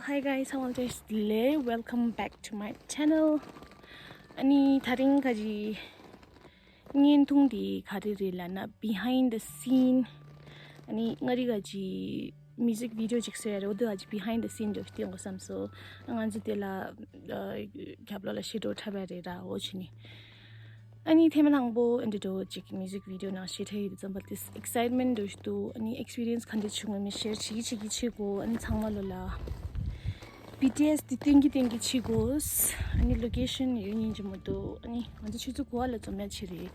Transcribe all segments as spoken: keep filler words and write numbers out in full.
Hi guys, ཚང་མ་བཀྲ་ཤིས་བདེ་ལེགས། Welcome back to my channel. ཨ་ནི་དེ་རིང་ག་ཅི་བརྙན་ཐུང་འདི་ག་རེ་རེད་ལབ་ན། Behind the scene. ཨ་ནི་ང་རི་ག་ཅི་music video ཅིག་བཟོས་ཡ་རེད། འོ་དེ་ག་ཅི་behind the scene འདྲ་བོ་ཞིག་སྟོན་དགོས་བསམ་སོང་། ང་ཚོ་དེ་ལ་ཨ་རྒྱབ་ལོགས་ལ་བཤད་འགྲོ་འཁྲབ་ཡ་རེད་ར། འོ་བྱས་ནས། ཨ་ནི་ཐེངས་མ་དང་པོ་ཨ་འདྲ་འདྲ་བོ་ཅིག་music video ནང་བཤད་འཁྲབ་ཡོད་དུས་ཙམ་པ་དེ་excitement འདྲ་བོ་ཞིག་འདུག་ཨ་ནི་experience ག་འདྲ་བྱུང་ངམ་share བྱེད་ཀྱི་བྱེད་ཀྱི་བྱེད་དགོས། ཨ་ནི་ཚང་མ་ལོ་ལ་B T S དེ་སྟོན་གྱི་སྟོན་གྱི་བྱེད་དགོས། ཨ་ནི་location ཡོད་སྙིང་རྗེ་མོ་འདུག་ཨ་ནི་ང་ཚོ་ཆུ་ཚོད་དགུ་པ་ལ་འཛོམས་ཡ་བྱས་རེད།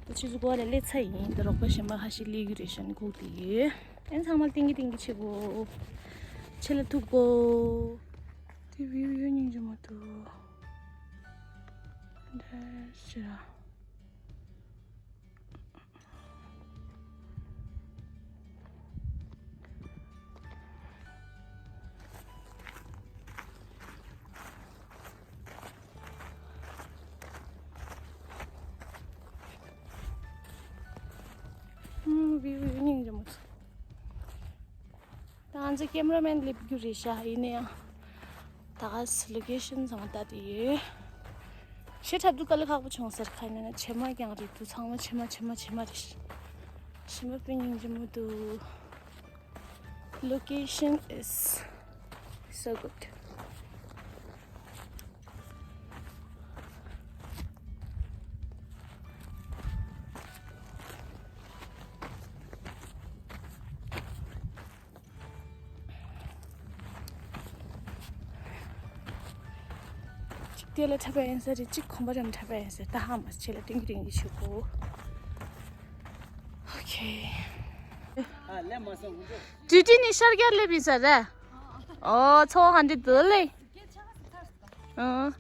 ད་ཆུ་ཚོད་དགུ་པ་ལ་སླེབས་ཚར་ཡིན། ད་རོགས་པ་གཞན་པ་ཁ་ཤས་སླེབས་ཀྱི་རེད་ཤག་ནི་སྒུག་བསྡད་ཡོད། ཨ་ནི་ཚང་མ་ལ་སྟོན་གྱི་སྟོན་གྱི་བྱེད་དགོས། ཆེ་ལ་ཐུག་གོ། དེ་view ཡོད་སྙིང་རྗེ་མོ་འདུག་འདྲ་ཞིག་ར། ཨུམ། view ཡོད་སྙིང་རྗེ་མོ་འདུག་ད་ང་ཚོ་cameraman སླེབས་རྒྱུ་རེད་ཤག་ཡིན་ན་ཡང་ད་ག་སེ་location ཚང་མ་ལྟ་དེ་ཡོད། ཤི་འཁྲབ་དུས་དཀའ་ལས་ཁག་པོ་བྱུང་ཟེར། ག་ཡིན་ན་བྱེ་མ་རྐྱང་རེད་འདུག་ཚང་མ་བྱེ་མ་བྱེ་མ་བྱེ་མ་རེད། ཞེ་མ་དཔེ་སྙིང་རྗེ་མོ་འདུག Location is so good. གཅིག་དེ་ལ་འཁྲབ་པ་ཡིན་ས་རེད། གཅིག་གོམ་པ་རེ་འཁྲབ་པ་ཡིན་ས་རེད། ད་ཧ་མ་ཆེ་ལ་ཏིང་གི་ཏིང་གི་ཆུ་གོ། ཨོ་ཁེ། ཏི་ཏི་ནི་ཤར་རྒྱག་སླེབས་ཡིན་ས་རེད། ཨོ་ཚོ་ཧ་འདི་དུ་ལེ། ཨོ།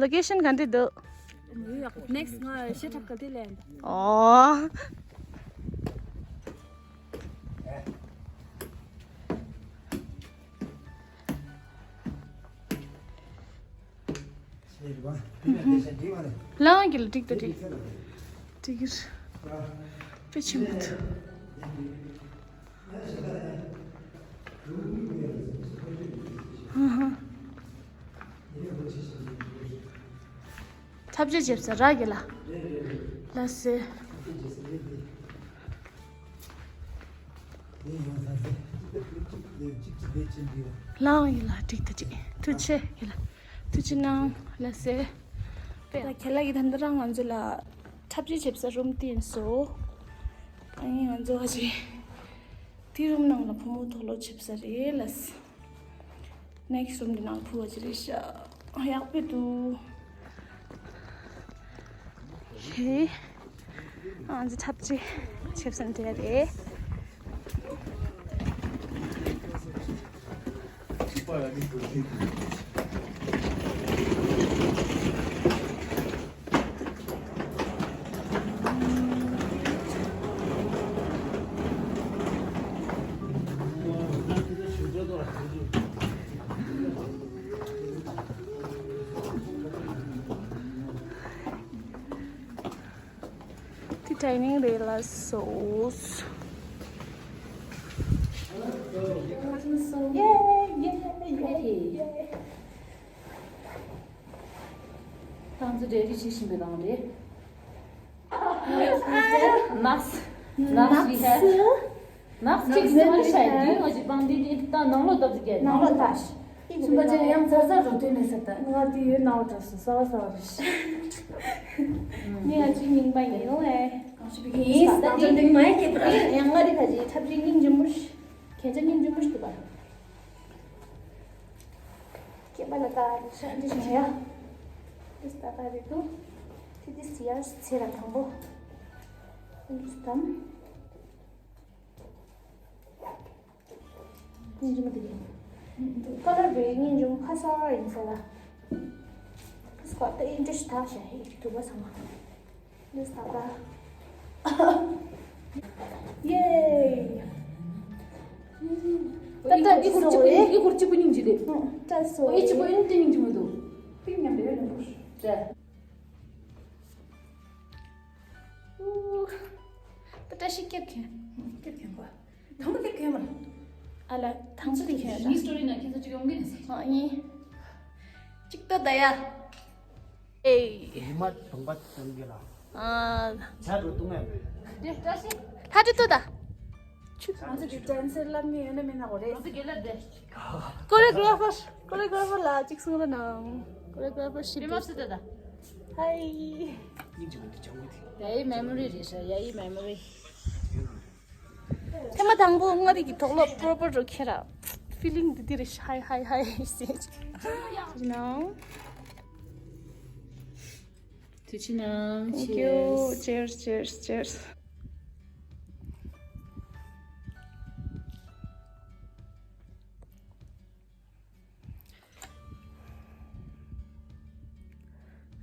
Location ག་འདྲ་འདུག next ང་ཤི་འཁྲབ་ག་དེ་ལེན། ཨོ། ལའང་གི་ལ་འགྲིག་ད་འགྲིག་འགྲིག་གི་རེད། དཔེ་ཆེན་པོ་འདུག་ཧ་ཧ། འཁྲབ་ཆས་བྱེད་ས་རག་གི་ལ། ལ་སེ། ལའང་ཡིན་ལ་འགྲིག་ད་ཅིག་ཐུགས་ཆེ་ཡིན་ལ་ཐུགས་ཆེ་གནང་ལ་སེ། ད་ཁྱེད་ལ་གི་ད་འདི་རང་ང་ཚོ་ལ་འཁྲབ་ཆས་བྱེད་ས་རུམ་བསྟན་སོང་། ཨ་ནི་ང་ཚོ་ཨ་ཅེ། དེ་རུམ་ནང་ལ་བུ་མོ་དུག་ལོག་བྱེད་ས་རེད་ལ། next room འདི་ནང་ཕུ་བ་ཅི་རེད་ཤག་ཡག་པོ་འདུག་ཧེ། ང་ཚོ་འཁྲབ་ཆས་བྱེད་ས་འདི་རེད། དེ་dining རེད་ལ་སོ། ཏང་ཙུ་འབྲེལ་རིས་བྱེད་བཞིན་པའི་ནང་རེད། ནགས། ནགས་ཤིག་ཧེ། ནགས་གཅིག་ཟེར་མ་ཤེས་དུས་ང་ཅི་པང་འདི་འདི་ད་ནང་ལོགས་ལྟ་ཙི་གས། ནང་ལོགས་ལྟ། ཚུན་པ་ཅན་ཡང་ཚར་ཚར་རུ་ཐོན་ནས་ཟེར་ད། ང་དེ་ཡོད་ནང་ལོགས་ལྟ་སོང་གསར་པ་གསར་པ་རེད། ངས་ང་ཅི་རྙིང་པ་ཡིན་ལེ། གང་ཞིག་པའི་ཡིན་ད་ད་དེ་འདི་མ་ཡིན་སྐྱེས་པ་ཡང་ང་རི་ཁ་ཅི་འཁྲབ་ཆས་སྙིང་རྗེ་མོ་ཞིག་ཁྱེད་ཅག་སྙིང་རྗེ་མོ་ཞིག་འདུག་པ། སྐེད་པ་ལ་ལྟ་ཤ་འདི་བྱུང་ཡ། འདི་ལྟ་ག་རེ་འདུག་ཐི་འདི་སི་ཡར་ཚེ་ར་དང་པོ། འདི་དམ། སྙིང་རྗེ་མོ་འདི་རེད། ཀ་ལར་བའི་སྙིང་རྗེ་མོ་ཁ་སང་ཡིན་ས་ལ། ཁ་སྐོར་ཏེ་ཨིན་ཏྲེ་ཤི་ཐག་ཤ་ཧེ་དུ་བ་ཚང་མ། འདི་ལྟ་ག་ཡེ། ད་ད་ཨི་གུར་གཅིག་པུ་ཨི་གུར་གཅིག་པུ་སྙིང་རྗེ་རེད། ད་སོ་ཨི་གཅིག་པུ་ཨིན་ཏེ་སྙིང་རྗེ་མོ་འདུག་པིང་མཉམ་དུ་ཡོད་ནི་འདུག་ད་བཀྲ་ཤིས་སྐྱབས་མཁན། སྐྱབས་མཁན་པ། དང་པོ་སྐྱབས་མཁན་པ། ཨ་ལ་ཐང་ཚོ་དེ་ཁྱོད་ངའི་སི་ཊོ་རི་ནང་ཁྱེད་ཚོ་གཅིག་ཡོང་གི་ནས། ཨ་ཡིན། གཅིག་ཏུ་ད་ཡ། ཨེ། ཉི་མ་གདོང་པ་སྟོན་གི་ལ། ཨ། ཇ་རུ་བཏུང་ངས་བོས། དེ་བཀྲ་ཤིས། ཧ་ཏི་ཏུ་ད། ང་ཚོ་གི་ཌན་སར་ལབ་ནི་ཡོད་ན་མེད་ན་གོ་རེད། ང་ཚོ་དགེ་ལབ་དེ། ཀོ་རི་གྷ་ར་ཕར། ཀོ་རི་གྷ་ར་ཕར་ལ་གཅིག་གསུང་རོགས་གནང་། ཀོ་རི་གྷ་ར་ཕར་ཞིབ་པེ་མ་སི་ཏ་ད། ཧའི། སྙིང་རྗེ་མོ་འདི་ལྗང་གུ་དེ། ཡ་ཡི་མེ་མོ་རི་རེད་ཤག་ཡ་ཡི་མེ་མོ་རི། ཐེངས་མ་དང་པོ་མངའ་རིས་ཀྱི་དུག་སློག་པོ་རོ་པོ་རུ་ཁྱེར་ར། ཕི་ལིང་འདི་འདི་རེད་ཤག་ཧའི་ཧའི་ཧའི་ཟེར། ཐུགས་རྗེ་གནང་། ཐུགས་རྗེ་གནང་། Thank you. Cheers. Cheers, cheers, cheers.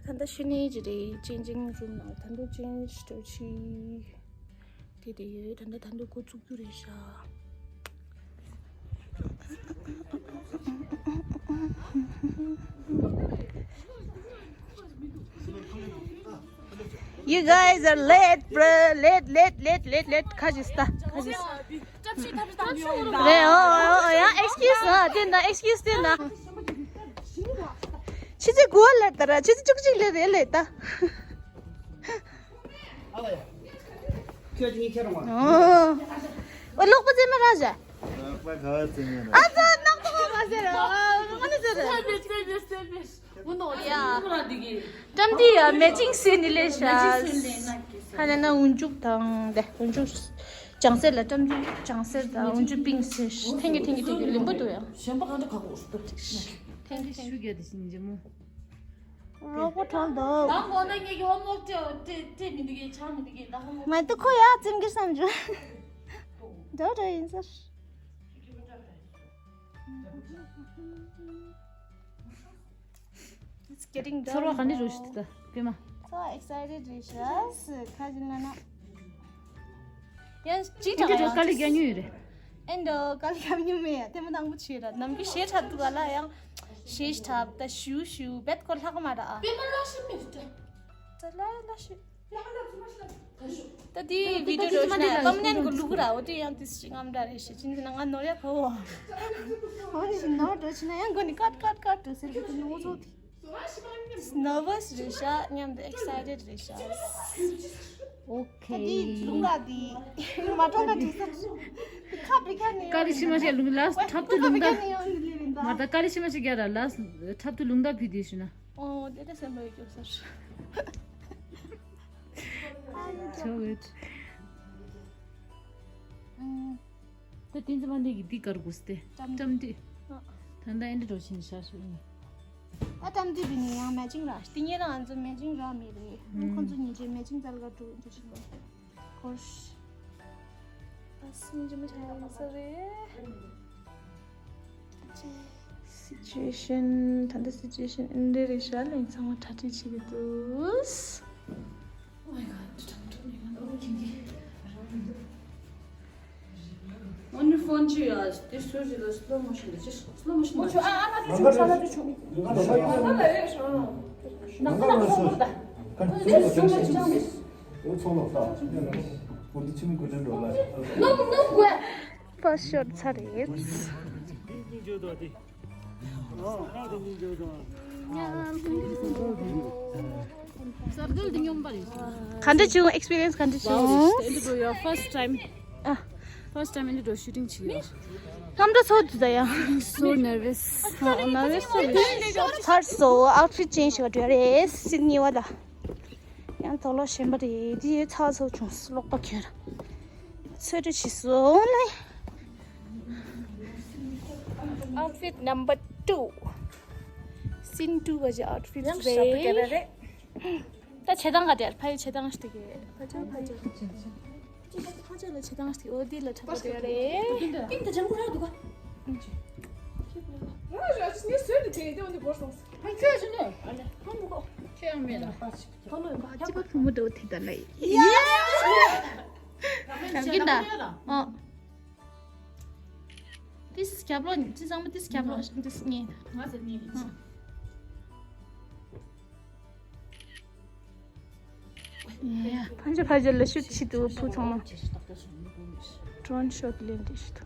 ད་ལྟ་ཤི་ནས་ཅི་རེད། ཅིང་ཅིང་རུམ་ནང་ད་ལྟ་ཅིང་ཞི་ཏོ་ཆི་དེ་དེ་ཡོད། ད་ལྟ་ད་ལྟ་འགོ་བཙུགས་རྒྱུ་རེད་ཤག You guys are late, bro. Late, late, late, late, late. ཁ་ཅིག་སྟ། ཁ་ཅིག་སྟ། རེད། ཨོ་ཨོ་ཨོ། ཡང་ཨེགས་ཀིའུ་སི་ན། དེ་ན་ཨེགས་ཀིའུ་སི་དེ་ན། ཆུ་ཚོད་དགུ་པ་ལ་ད་ར། ཆུ་ཚོད་བཅུ་གཅིག་ལ་རེད་ལེ་ད། ཨ་ལ་ཡ། ཁྱོད་ཀྱིས་ངའི་ཁྱེར་འོང་བ། ཨོ། ཨོ་ལོག་པ་ཙེ་མ་ར་བཞག་ལག་པ་ག་བ་ཙེ་མ་ར། ཨ་ཙི་ནག་པོ་མ་ཟེར་ར། ཨ་ཙི་ནག་པོ་མ་ཟེར་ར། ཨུ་ནོ་ཡ། ཏམ་ཏི་ཡ་མེ་ཅིང་སེ་ནི་ལེ་ཤ། ཧ་ལ་ན་འུན་ཅུག་དང་དེ་འུན་ཅུག་ལྗང་སེར་ལ་ཏམ་ཏི་ལྗང་སེར་དང་འུན་ཅུག་པིང་སེར། ཐེངས་ཀྱི་ཐེངས་ཀྱི་ཐེངས་ཀྱི་ལིམ་པོ་འདུག་ཡ། གཞན་པ་གང་འདྲ་ག་གོ་ཐེངས་ཀྱི་ཤུ་གྱ་དེ་ཤིན་ཇི་མོ། རོགས་པ་གྲོལ་འདུག་ད་མགོ་ན་ངེད་ཀྱི་ཧོམ་ཝོག་སྤྲད་སྤྲད་སྤྲད་མི་འདུག་གས། ཆགས་མི་འདུག་གས། ད་ཧོམ་ཝོག་མ་གཏོགས་ཁོ་ཡ་ཙིམ་གྱི་བསམ་བྱུང་། འགྲོ་འགྲོ་ཡིན་ཟེར། It's getting ཚོར་བ་ག་འདྲ་རེད་ཤག་ད་པད་མ། So excited རེད་ཤག་ཁ་ཅིག་ལ་ན། ཡང་ཅི་ཨེ་འདྲ་དཀའ་ལས་རྒྱག་མྱོང་ཡོད་རེད། ཨེ་འདྲ་དཀའ་ལས་རྒྱག་མྱོང་མེད་ཡ། དེ་མ་དང་པོ་བྱས་ར། ནམ་རྒྱུན་ཞེ་དྲག་འདུག་ག་ལ། ཡང་ཞེ་དྲག་ད་ཞུ་ཞུ་བེད་ཁོ་ལྷག་མ་ར། པད་མ་ལ་ཤི་མེད་ད། ད་ལ་ལ་ཤི། ད་དེའི་བི་ཌིའོ་འགྲོ་ཤི་ན་ཀམ་ནན་གི་ལུག་ར། འོ་དེ་ཡང་དེ་ཞིག་ངམ་འདྲ་རེད་ཤི། ཅི་འདི་ན་ང་ནོར་ཡ་ཁོ། འོ་དེ་ཞིག་ནོར་འགྲོ་ཤི་ན་ཡང་མགོ་ནས་ཀཊ་ཀཊ་ཀཊ་འགྲོ་ཟེར་གི་དེ་ནོར་ཚོ་དེ། Nervous རེད་ཤག་མཉམ་དུ་excited རེད་ཤག་ཨོ་ཁེ། ད་དེའི་ལུང་ར་དེ་མ་གྲོངས་ན་དྲིས་ས་དེ་ཁ་བི་ཁ་ནས། ཀ་ལི་ཤི་མ་ཤི་ལུང་ལ་ཁྲབ་ཏུ་ལུང་ད། མ་ད་ཀ་ལི་ཤི་མ་ཤི་རྒྱ་ར་ལ་ཁྲབ་ཏུ་ལུང་ད་བི་དེ་ཤི་ན། ཨོ་དེ་ད་སེམས་པ་ཡོད་སྐྱོ་སར། ཆོ་ཝེད། ད་ཏིན་ཙི་མ་འདི་གི་འདི་གར་དགོས་ཏེ། ཏམ་ཏི། ཏམ་ཏི། ཨ། ད་ལྟ་ཨེ་འདྲ་འགྲོ་ཕྱིན་ཤ་ཤུ་ཡིན། ད་ཏམ་ཏི་བི་ནི་ཡང་མེ་ཅིང་ར། ཏིན་ཡེ་རང་ང་ཚོ་མེ་ཅིང་ར་མི་རེད། ཨུམ། ཁོང་ཚོ་ཉིན་རྗེས་མེ་ཅིང་ཙལ་ག་འགྲོ་འགྲོ་ཕྱིན་ལ། ཁོ་ཤ། ཨ་སི་ཉིན་རྗེས་མ་ཆ་ཡང་ས་རེད། Situation ད་ལྟ་situation ཨེ་འདྲ་རེད་ཤག་ལན་ཚང་མ་གྲ་སྒྲིག་བྱེད་ཀྱི་འདུག Oh my god, འདི་དྲང་དྲང་མིན་ང་ནོར་གྱིན་གྱི། Only phone ཆུ་ཡ་དེ་སུ་ཞིག་ལ་slow motion ལ་ཅི་slow motion ལ་ཅི། ཨ་ཨ་ན་ཅུ་ཆུ་ས་ན་ཅུ་ཆུ། ནང་ལ་ཡོད་ཤག་ནང་ལ་ཡོད་ཤག་ནང་ལ་ཡོད་ཤག་ཨོ་ཚོང་ལོག་ས། ཨོ་འདི་ཆུ་མི་གོ་དྲན་འགྲོ་ལ། ནོ་ནོ་གོ། པ་ཤོར་ཚར་རེད། ག་འདྲ་བྱུང་། experience ག་འདྲ་བྱུང་། Your first time. ཨ། First time ཨེ་འདྲ་འགྲོ་shooting བྱེད་ཡ། སྐམ་འདྲ་ཚོ་འདུག་ད་ཡ། So nervous. ཨ་nervous ཚོ་རེད། ཕར་སོ་outfit change བྱེད་པ་འགྲོ་རེད། སིད་ནི་བ་ད། ཡང་དོག་ལོ་ཞན་པ་རེད། དེ་ཚ་ཚོ་བྱུང་། ཀློག་པ་ཁྱོད་ར་ཚོད་འདྲ་བྱེད་སོང་ལེ། Outfit number two. Scene two ག་ཅི་outfit ཡང་རེད། ཞབས་ཏོག་རྒྱབ་རེད། ད་བྱེད་སྟངས་ག་དེར་ཕ་ཡི་བྱེད་སྟངས་ཤིག་གི་ཕ་ཅག་ཕ་ཅག་ཕ་ཅག་ལ་བྱེད་སྟངས་ཤིག་འོ་དེ་ལ་འཁྲབ་པ་དེ་རེད། ཏིང་ད་ཇང་གུ་ར་འདུག་ག་ང་ར་ནི་སོས་ཏེ་དེ་དེ་འོ་དེ་བོར་སོང་། ཕ་ཅག་ཞུ་ནས་ཨ་ལེ་ཧ་མུ་གོ་ཁྱེད་ཡང་མེད་ལ། ཐོ་ལོ་ཡོད་པ་ཅི་པ་ཐུ་མུ་འདྲ་བོ་དེ་ད་ལ་ཡི། ཡ། ཡ། ཡ། ཏིས་རྒྱབ་ལོགས་ནས་ཅི་ཚང་མ་ཏིས་རྒྱབ་ལོགས་ཏིས་གཉིས། ང་ཚོ་གཉིས་ནས། ཕན་ཆད་ཕ་ཆད་ལ་ཤུད་ཆི་དུ་བུ་ཚང་མ། Drone shot ལེན་དེ་ཤི་དུ།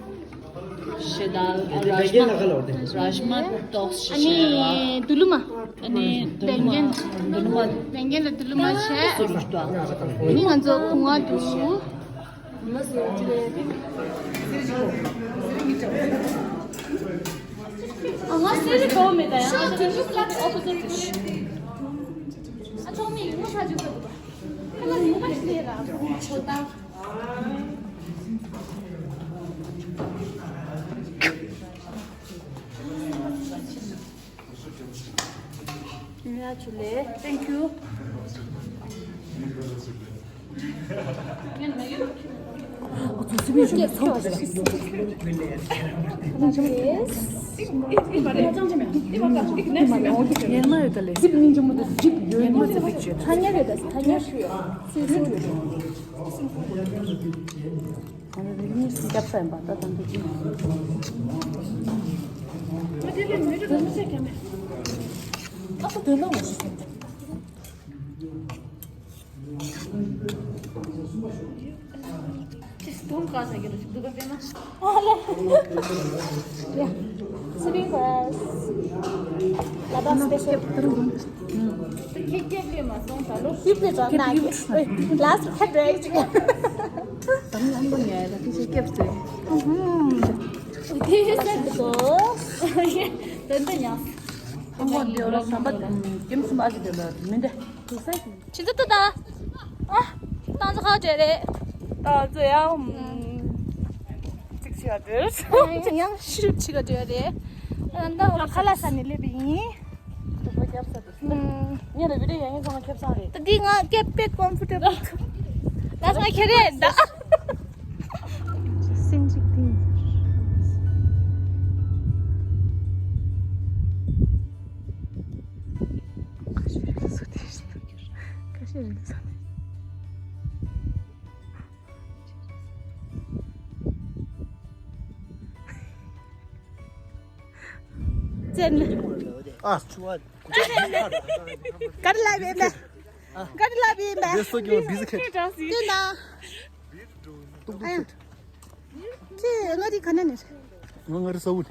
ཤེ་དཱལ། རཱཇ་མ། རཱཇ་མ་ཏོག་ཙམ་བྱས། ཨ་ནི་དུ་ལུ་མ། ཨ་ནི་བེང་གན། དུ་ལུ་མ། བེང་གན་ལ་དུ་ལུ་མ་བྱས། སོ་སོར་བཏོན། ཨ་ནི་ང་ཚོ་གུང་བ་འདུག་ཨ་ང་སེ་རི་གོ་མེད་ད་ཡང་ཨ་ཅག་ཨོ་པོ་ཟིཊ་ཨ་ཆོག་མི་ཡིན་ནོ་ཁ་ཅིག་གོ་ཁ་ལ་ཡིན་པ་ཞིག་ལས་ར་ཆོ་ད། Thank you. ཐ་སྙད་རེད་ད། ཐ་སྙད་ཞུ་ཡ། ཨ་ནི་རིག་གནས་སུ་སྐྱབས་ས་ཡིན་པ་ད་དང་དུ་ཅི། ཨ་ཁུ་དོན་དག་མ་ཞིག་སོང་། ཅི་སྟོང་ཁ་ས་གི་རུ་ཞིག་འདུག་ག་དཔེར་ན། ཨ་ལེ། ཡ། སི་པིང་རོལ་སི། ལ་དྭགས་སི་པེ་ཤལ། ཁྱེད་སྐྱེབ་ལས་མ་སོང་ད་ལོ། ཡིབ་ལས་ཙང་ན་གི། ལ་སི་ཁ་འདྲ་ཡིག་ཅིག་དང་ཡང་པོ་ཉལ་ལ་ཁྱེད་ཅིག་སྐྱེབ་ཚེ། ཨུ་ཧུམ། དེ་ཡོད་ས་འདུག་གོ། དོན་དུ་ཉག་ཨ་མགོ་འདི་འོ་ལ་ཟམ་པ་ཀེམ་སུམ་པ་ཨ་ཅི་དེ་ལ་མི་འདྲ། དུ་ས་ཅི། ཆི་ཏུ་ཏུ་ད། ཨ། ཏང་ཙུ་ཁ་བྲལ་རེད། ཏང་ཙུ་ཡང་། གཅིག་ཆི་ག་བྲལ། ཡང་ཤི་རུ་ཆི་ག་བྲལ་རེད། ཨ་ད་ཁ་ལག་ཟ་ནས་སླེབས་པ་ཡིན། དུ་བ་ཁྱབ་ས་དུ། ངས་ལ་བི་ཌི་ཡོ་ཡང་ཡང་ཚང་མ་ཁྱབ་ས་རེད། ད་འདི་ང་སྐད་དཔེ་ཀོམ་ཕུ་ཊེ་བལ། ད་ང་ཁྱེད་རེད་ད། སེམས་ཅིག་ཐིང་། ཁ་ཤས་རིག་ས་དེ་ཁ་ཤས་རིག་ས་དེ། བཙན། ཨ་ཆུ་བ། ག་རེ་ལབ་ཡིན་པས། ག་རེ་ལབ་ཡིན་པས། འདི་སོ་ཀྱི་བ་བི་ཟི་ཁེ། དེ་ན། ཏུག་ཏུག་ཨ་ཡ། ཤེད། ཁྱེད་མངའ་རིས་ག་ནས་ནས། ང་མངའ་རིས་ས་འུ་ནས།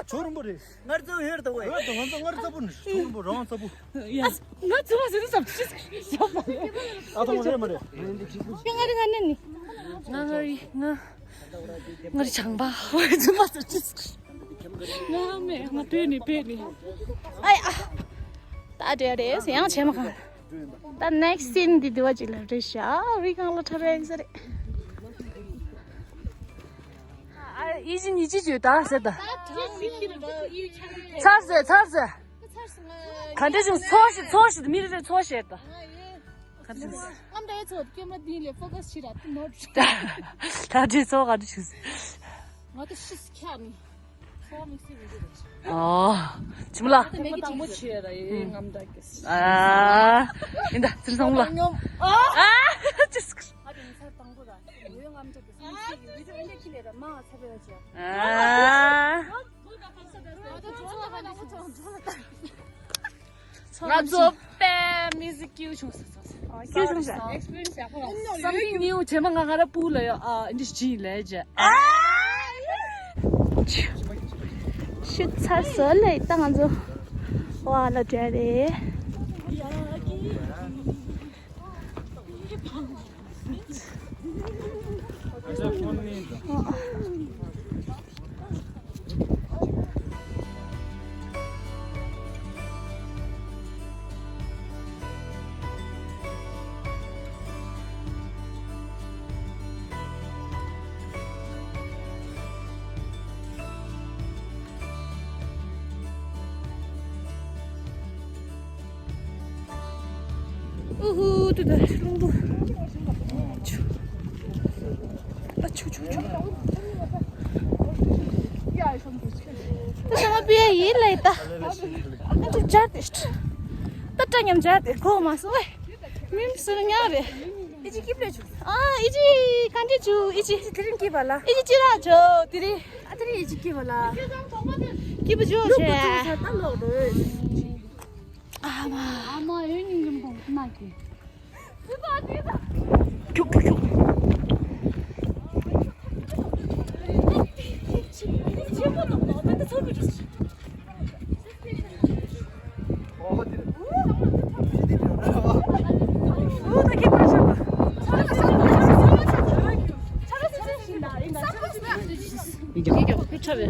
ཆོ་རུམ་པོ་རེད། མངའ་རིས་ས་འུ་ཧེར་ད་བས། ཧེར་ད་ང་ཚོ་མངའ་རིས་ས་འུ་ནས། ཆོ་རུམ་པོ་རང་ས་འུ། ཡ། ང་ཚོ་བ་ཟེར་ས་ཅི་ས་མ་རེད། ཨ་ཐོང་རེད་མ་རེད། ཁྱེད་མངའ་རིས་ག་ནས་ནས། ང་མངའ་རིས་ང་། ང་རི་བྱང་པ། ཚུན་པ་ཚུན་ཆི། ང་མེད་ང་བོད་ནས་བོད་ནས། ཨ་ཡ། ད་འདྲ་རེད་ཡང་བྱས་མ་གང་། ད་ནེག་སི་སིན་འདི་དུ་བ་ཅིག་ལ་རེད་ཤག་རི་གང་ལ་ཁྲ་རེད་ས་རེད། ཨ་ཨི་ཅི་ཉི་ཅི་བརྗོད་ད་ཟེར་ད། ཚར་ཟེར་ཚར་ཟེར། ག་འདྲ་བྱུང་ཚོགས་ཤིག་ཚོགས་ཤིག་མི་རེ་རེ་ཚོགས་ཤེར་ད། ང་འདྲ་ཚོ་སྐྱོན་མ་འདི་ལས་ཕོ་ཁ་ཤི་ར་ཏི་ནོར། ད་དྲི་ཚོ་ག་དྲི་ཤུ། ང་ཏི་ཤི་ཁྱ་ནི། ཚོ་མིག་སི་བི་ཌི་ཡོ་རེད། ཨོ། ཅི་མ་ལ། ང་ཏི་མེ་གི་དང་པོ་ཆེ་ར་ཡེ་ངམ་འདྲ་གི། ཨ། ཡིན་ད་ཚིར་སོང་ལ། ཨ། ཅི་སྐ། ང་ཏི་ཚར་དང་པོ་ར་ཡེ་ངམ་འདྲ་གི་མིག་སི་བི་ཌི་ཡོ་འདི་ཁྱི་ལས་ར་མ་ཚ་བེ་ར་ཅི། ཨ། ང་ཚོ་པད་མི་ཟི་ཀྱུ་བྱུང་སོང་། ཀྱུ་བྱུང་ས། སམ་ཐིང་ནིའུ་བྱེ་མ་ང་ང་ར་པུ་ལ་ཡོ། ཨ་འདི་ཞི་ལེ་ཇེ། ཤི་ཚར་སོ་ལེ་ད་ང་ཚོ་ཝ་ལ་བྲལ་རེད། ཨུ་ཧུ། ཏུ་ད་རླུང་བུ། ཆུ། ཨ་ཆུ་ཆུ་ཆུ། ད་ས་མ་པི་ཡ་ཡིན་ལེ་ད། ཨ་ཏུ་ཇ་དེ། ད་ཏྲ་ཉམ་ཇ་དེ་གོ་མ་སོང་ཨེ། མིམ་སུ་ཉ་རེ། ཨི་ཅི་ཀིབ་ལེ་ཆུ། ཨ་ཨི་ཅི་གན་ཏི་ཆུ་ཨི་ཅི། ཨི་ཅི་དེ་རིང་ཀིབ་བ་ལ། ཨི་ཅི་ཅི་ར་ཆོ་དེ་རིང་། ཨ་དེ་རིང་ཨི་ཅི་ཀིབ་བ་ལ། ཀིབ་ཆུ་ཆེ། ད་ལོག་རེད། ཨ་མ། ཨ་མ་ཡོད་ཉིན་རིམ་པོ་ན་གི། ཁྱུག་ཁྱུག་ཁྱུག། ཁྱིམ་ཚང་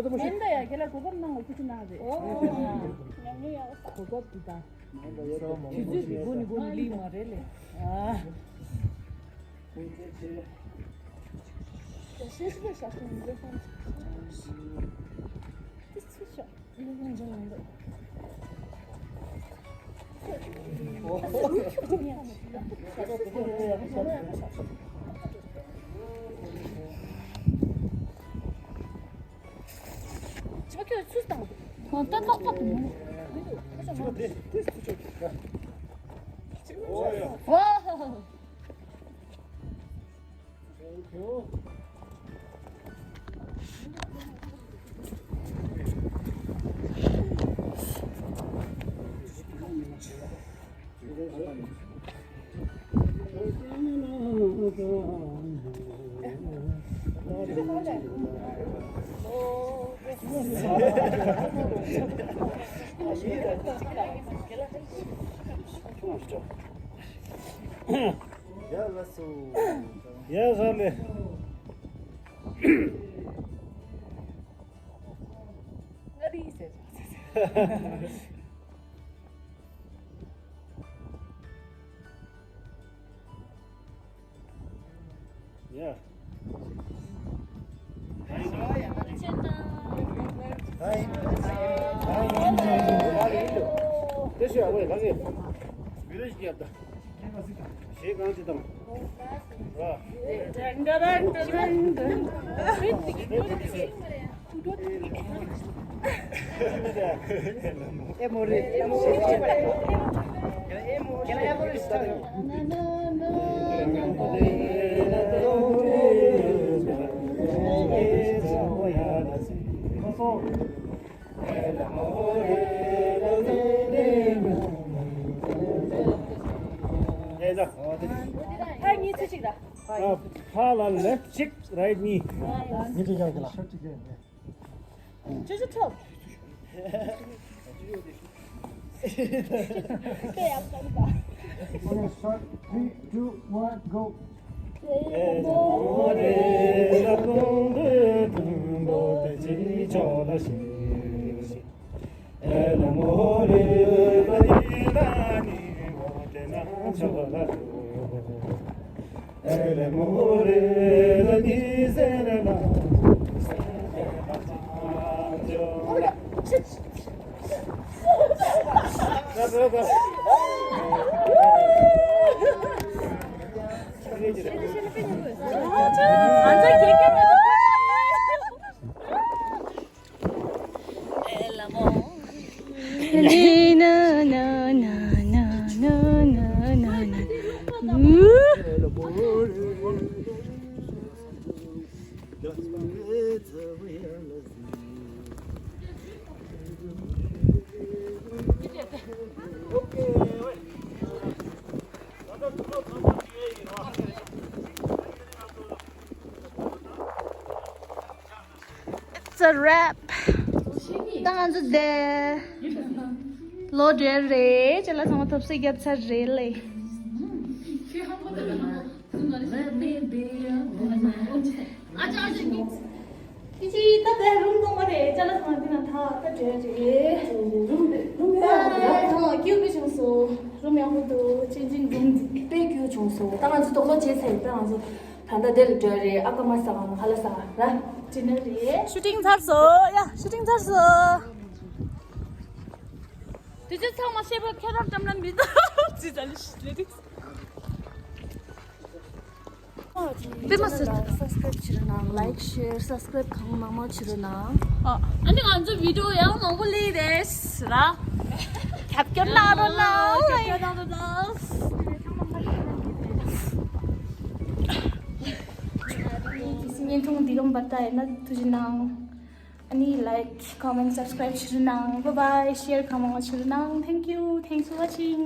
མ་ཞིག་མེན་ད་ཡ་ཁྱེད་ལ་གོ་སྐབས་གནང་བ་ཁྱེད་ཀྱི་གནང་རེད། ཉམས་མྱོང་ཡག་པོ། གོ་སྐབས་འདི་དང་། དུས་ཚོད་ཀྱི་སྒོ་ནས་སྒོ་ནས་ལིག་མ་རེད་ལེ། ཨ། ཤེས་ཤེས་ཤེས་ཤེས་ཤེས། ཡ་ལགས་སོ། ཡ་ཟ་ལེ། ང་རི་ཟེར། ཡ། དེ་ཤོད་ཨ་ཝེ་ལགས་ཀྱིས་བི་ཌིའོ་ཞིག་བརྒྱབ་ད། གཞས་གང་ཅི་དང་། ར། ཕར་གཉིས་ཚུར་གཅིག་དང་། ཕར་ལ་left གཅིག right གཉིས། ཅོ་ཅོ་ཐོབ། Okay, start. Three, two, one, go. It's a wrap. ད་ང་ཚོ་དེ་ལོ་བགྲེས་རེད། ཅ་ལག་ཚང་མ་ཐོབ་སེ་བརྒྱབ་ཚར་རེད་ལེ། ཨ་ཅག་ཨ་ཅག་གི། ཁྱི་ཅི་ད་དེ་རུམ་གཏོང་མ་རེད། ཅ་ལག་ཚང་མ་འདི་ན་ཐག་ད་བྲལ་རེད། རུམ་རུམ་ཡག་པོ་འདུག་ད་ཐག་སྐྱིད་པོ་བྱུང་སོང་། རུམ་ཡག་པོ་འདུག་ཅན་ཅིང་རུམ་འདི་དཔེ་སྐྱིད་བྱུང་སོང་། ད་ང་ཚོ་རྡོག་རྡོག་བྱས་ཚར་རེད། ད་ང་ཚོ་ད་ལྟ་དེ་ལ་འགྲོ་རེད། ཨ་ཀ་མ་ས་ག་ན་ཧ་ལ་ས་ག་ར་ཅི་ན་རེད། ཤུ་ཊིང་ཚར་སོང་། ཡ་ཤུ་ཊིང་ཚར་སོང་། དེ་ཚོ་ཚང་མ་ཤེས་པ་ཁྱེད་རང་འགྲམ་ལ་མི་འདུག་ཅི་ཙམ་ལ་ཤི་རེད། དེ་མ་ཟེར། Subscribe བྱེད་རོགས་གནང་། Like, share, subscribe གང་མང་མང་བྱེད་རོགས་གནང་། ཨ་ནི་ང་ཚོ་བི་ཌི་ཡོ་ཡང་མང་པོ་སླེབས་རེད་ར། རྒྱབ་སྐྱོར་གནང་རོགས་གནང་། རྒྱབ་སྐྱོར་གནང་རོགས་གནང་། བརྙན་ཐུང་འདི་གམ་བར་ད་ཡིན་ན་ཐུགས་རྗེ་གནང་། ཨ་ནི་like, comment, subscribe བྱེད་རོགས་གནང་། Bye bye, share གང་མང་བྱེད་རོགས་གནང་། Thank you, thanks for watching.